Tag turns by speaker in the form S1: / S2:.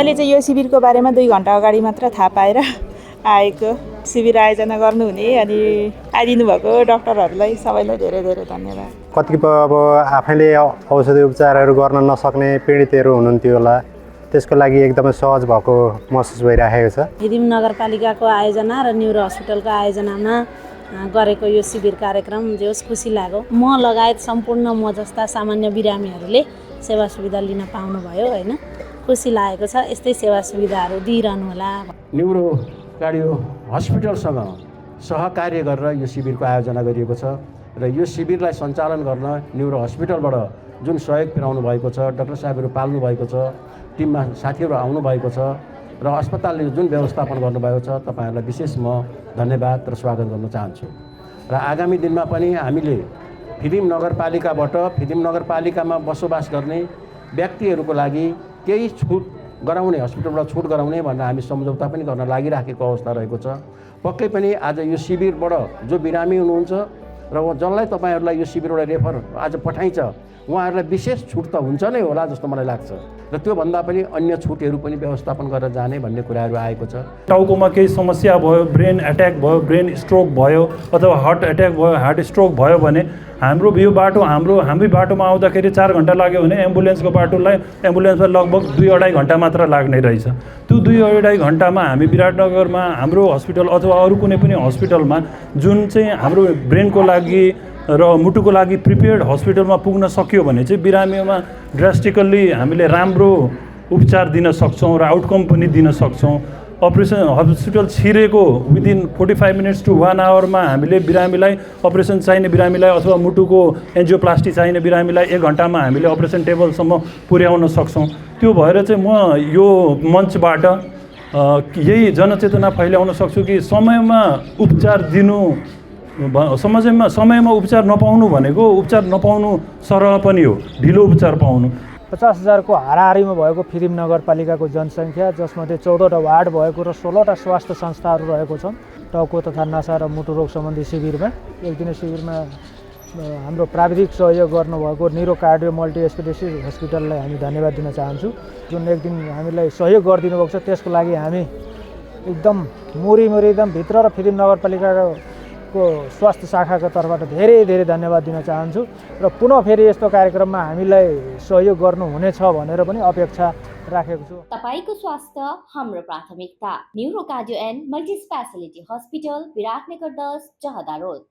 S1: मैले चाहिँ यो शिविरको बारेमा 2 घण्टा अगाडि मात्र थाहा पाएर आएको। शिविर आयोजना गर्नुहुने अनि आइदिनु भएको डाक्टरहरूलाई सबैलाई धेरै धेरै धन्यवाद।
S2: कतिपय अब आफैले औषधि उपचारहरू गर्न नसक्ने पीडितहरू हुनुहुन्थ्यो होला, त्यसको लागि एकदमै सहज भएको महसुस भइरहेको छ।
S3: फिदिम नगरपालिकाको आयोजना र न्युरो हस्पिटलको आयोजनामा गरेको यो शिविर कार्यक्रम जे खुसी लाग्यो। म लगायत सम्पूर्ण म जस्ता सामान्य बिरामीहरूले सेवा सुविधा लिन पाउनुभयो होइन, खुसी लागेको छ। यस्तै सेवा सुविधाहरू दिइरहनु होला।
S4: न्युरो कार्डियो हस्पिटलसँग सहकार्य गरेर यो शिविरको आयोजना गरिएको छ र यो शिविरलाई सञ्चालन गर्न न्युरो हस्पिटलबाट जुन सहयोग पुर्याउनु भएको छ, डाक्टर साहबहरू पाल्नु भएको छ, टिममा साथीहरू आउनु भएको छ र अस्पतालले जुन व्यवस्थापन गर्नुभएको छ, तपाईँहरूलाई विशेष म धन्यवाद र स्वागत गर्न चाहन्छु। र आगामी दिनमा पनि हामीले फिदिम नगरपालिकाबाट फिदिम नगरपालिकामा बसोबास गर्ने व्यक्तिहरूको लागि केही छुट गराउने, हस्पिटलबाट छुट गराउने भनेर हामी सम्झौता पनि गर्न लागिराखेको अवस्था रहेको छ। पक्कै पनि आज यो शिविरबाट जो बिरामी हुनुहुन्छ र जसलाई तपाईँहरूलाई यो शिविरबाट रेफर आज पठाइन्छ उहाँहरूलाई विशेष छुट त हुन्छ नै होला जस्तो मलाई लाग्छ र त्योभन्दा पनि अन्य छुटहरू पनि व्यवस्थापन गरेर जाने भन्ने कुराहरू आएको छ।
S5: टाउकोमा केही समस्या भयो, ब्रेन एट्याक भयो, ब्रेन स्ट्रोक भयो अथवा हार्ट एट्याक भयो, हार्ट स्ट्रोक भयो भने हाम्रो यो बाटो हामी बाटोमा आउँदाखेरि 4 घन्टा लाग्यो भने एम्बुलेन्समा लगभग 2-2.5 घन्टा मात्र लाग्ने रहेछ। त्यो 2-2.5 घन्टामा हामी विराटनगरमा हाम्रो हस्पिटल अथवा अरू कुनै पनि हस्पिटलमा जुन चाहिँ हाम्रो ब्रेनको लागि र मुटुको लागि प्रिपेयर्ड हस्पिटलमा पुग्न सक्यो भने चाहिँ बिरामीमा ड्रास्टिकल्ली हामीले राम्रो उपचार दिन सक्छौँ र आउटकम पनि दिन सक्छौँ। अपरेसन हस्पिटल छिरेको विदिन 45 मिनट्स टु 1 आवरमा हामीले बिरामीलाई अपरेसन चाहिने बिरामीलाई अथवा मुटुको एन्जियोप्लास्टी चाहिने बिरामीलाई 1 घन्टामा हामीले अपरेसन टेबलसम्म पुर्याउन सक्छौँ। त्यो भएर चाहिँ म यो मञ्चबाट यही जनचेतना फैलाउन सक्छु कि समयमा उपचार दिनु, समयमा उपचार नपाउनु भनेको उपचार नपाउनु सरह पनि हो, ढिलो उपचार पाउनु।
S6: 50,000 को हाराहारीमा भएको फिदिम नगरपालिकाको जनसङ्ख्या, जसमध्ये 14वटा वार्ड भएको र 16वटा स्वास्थ्य संस्थाहरू रहेको छन्। टाउको तथा नसा र मुटु रोग सम्बन्धी शिविरमा एक दिने शिविरमा हाम्रो प्राविधिक सहयोग गर्नुभएको न्युरो कार्डियो मल्टी स्पेसियालिटी हस्पिटललाई हामी धन्यवाद दिन चाहन्छु। जुन एक दिन हामीलाई सहयोग गरिदिनु भएको छ त्यसको लागि हामी एकदम मुरी एकदम भित्र र फिदिम नगरपालिकाको स्वास्थ्य शाखाको तर्फबाट धेरै धेरै धन्यवाद दिन चाहन्छु र पुनः फेरि यस्तो कार्यक्रममा हामीलाई सहयोग गर्नुहुनेछ भनेर पनि अपेक्षा राखेको छु।
S7: तपाईको स्वास्थ्य हाम्रो प्राथमिकता। Neuro cardio and multi speciality hospital, Biratnagar 10, Jahada road.